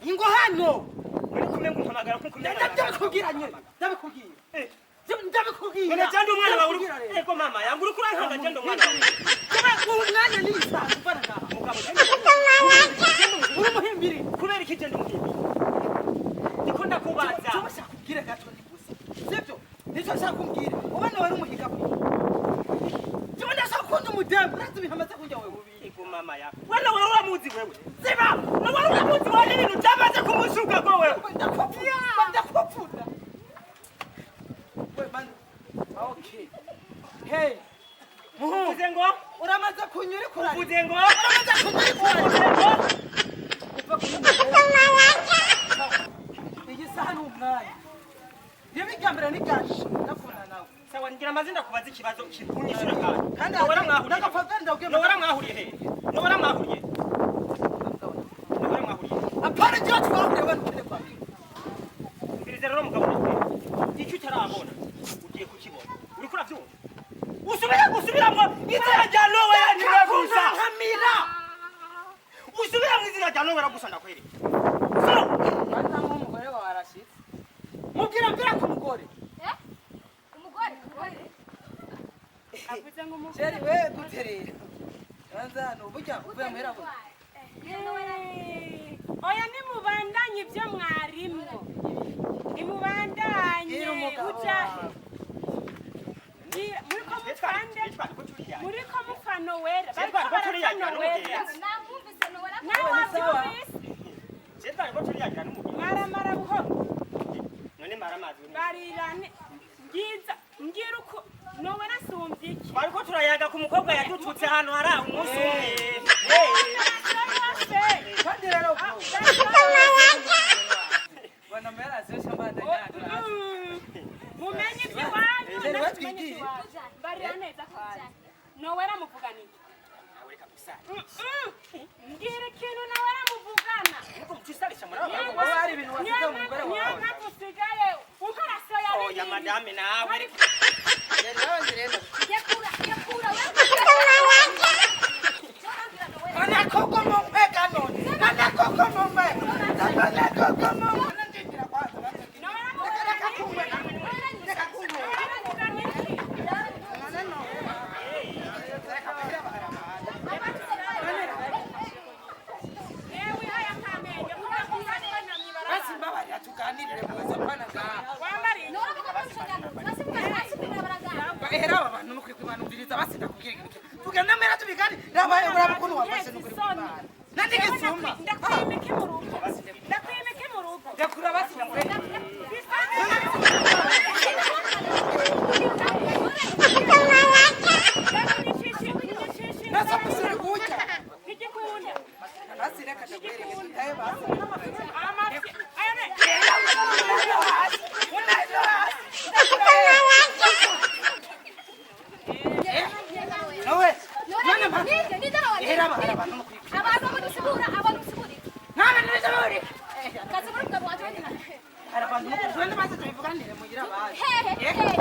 Ingo hano. Uri kumenya umpamagara nkuko umenya. Ndabikubwira nyine, ndabikubwira. Ndabikubwira. None jandi umwana wawe uri Ndabikubwira rero. Ego mama yangu uri kurankanga jandi umwana wawe. Jaba uwo mwanya ni ibisanzwe mvana ngaha. Mugabo jandi Uri muhimbiri. Kubera iki jandi umuhimbi? Ndiko ndakubaza. Cyo bashaka kubwira gato ndi gusa. Sibyo? Nicyo nshaka kumbwira. Ubana wari umuhiga kwiye. Jaba ndashaka kunda umudembe. Urazi ibintu amaze kunjya wewe. Ego mama yako. Wewe wari uramuzi wewe. Ziba! Na wari uramuzi wewe ibintu byamaze kumushuka ko wewe. Ndakupfuna. Ndakupfuna. We man. Okay. Hey. Muhungu. Uvuze ngo? Uramaze kunywa uri kurara. Uvuze ngo? Uramaze kunywa uri kurara. Uvuze ngo? Uva kuri iyi saha ni umwanya. Niba irya mbere n'iryanje ndakubona nawe. Sawa ngira amazi ndakubaza ikibazo kikunyishura kandi. Kandi Nowera mwahuriye. ndagapfa ndabwiye. Nowera mwahuriye he? Nowera mwahuriye. Nowera mwahuriye. Apana njye twahuriye abantu kene kwa. Mbiriza rero mugabo nawe. Icyo utarabona ugiye kukibona. Uriko uravyumva? Usubira gusubiramwo izina rya Nowera niwe gusa. Nkamira. Usubira mu izina rya Nowera gusa ndakwereka. So, Bana nk'umugore wawe arashitse. Mubwira mbwira ku mugore. Umugore. Avuze ngo umugore. Jerry we guterera. Banza hano burya uvuye muhera we. Oya nimubandanye ibyo mwarimwo. Nimubandanye Bwira umugabo uja wawe. Mbwira, muriko mupfande twariko turiya. muriko mupfa Nowera Twari bariko ko turiyagira barapfa Nowera n'umugenzi. Namwumvise Nowera. Nawe wavyumvise Je twariko turiyagira n'umugenzi. mwaramara buhoro None maramazi. barirane mbwiza mbwira uko Nowera asumvye iki Twariko turayaga ku mukobwa yadututse ahantu hari umunsi umwe. Yose. Kandi rero Ah, bwo. Bana mera azosha mbanda nyana. Mumenye iby'iwanyu Jerry, natwe we tumenye twigiye. iby'iwacu. Barira neza kwanza Nowera muvugana iki? Nawe reka gusara. Mbwira ikintu Nowera muvugana. Nuko mucisalisha muri aba bagabo. Wowe hari ibintu wasize mu mugore Niyo wawe. mpamvu usigaye ukarasiyo ya Oya madame nawe. Jerry nawe ngirenda. Yakura, yakura we. Ana koko mu mpeka none. Ana koko mu mpeka. Ana koko mu mpeka. Ndinjira kwanza. Nowera Reka reka muvugana iki? kumwe. Reka kumwe. Nowera muvugana iki? None no. Reka kugira bagaragara. Yewe haya kamenge kuba kuba namwibara. Basi mbabarira tuganirire muze pana ngaha. Wambariye. Nowera mugabo mshaka. Bahera aba bantu nukuri kwibanumviriza basi ndakubwira ikintu. Tugenda mera tubigani. Rabaye uraba ukuntu wafashe nukuri kwibana. Nandi gisuma. Ndakwimike mu rugo. Ndakwimike mu rugo. Ndakura basi ndakure. Nasa musire kuja. Ntigikunda. Basi reka ndakwereke tutaye basi. Amafi. Ayone. Nawe. None ma. Ehera aba abantu nukuri. Abantu bamusigura, abantu musigura. None nizaburi. Kazi muri mugabo wanje wenyine. Hari abantu nukuri. Twende basi tubivuganire mugira basi. Hehe, hehe.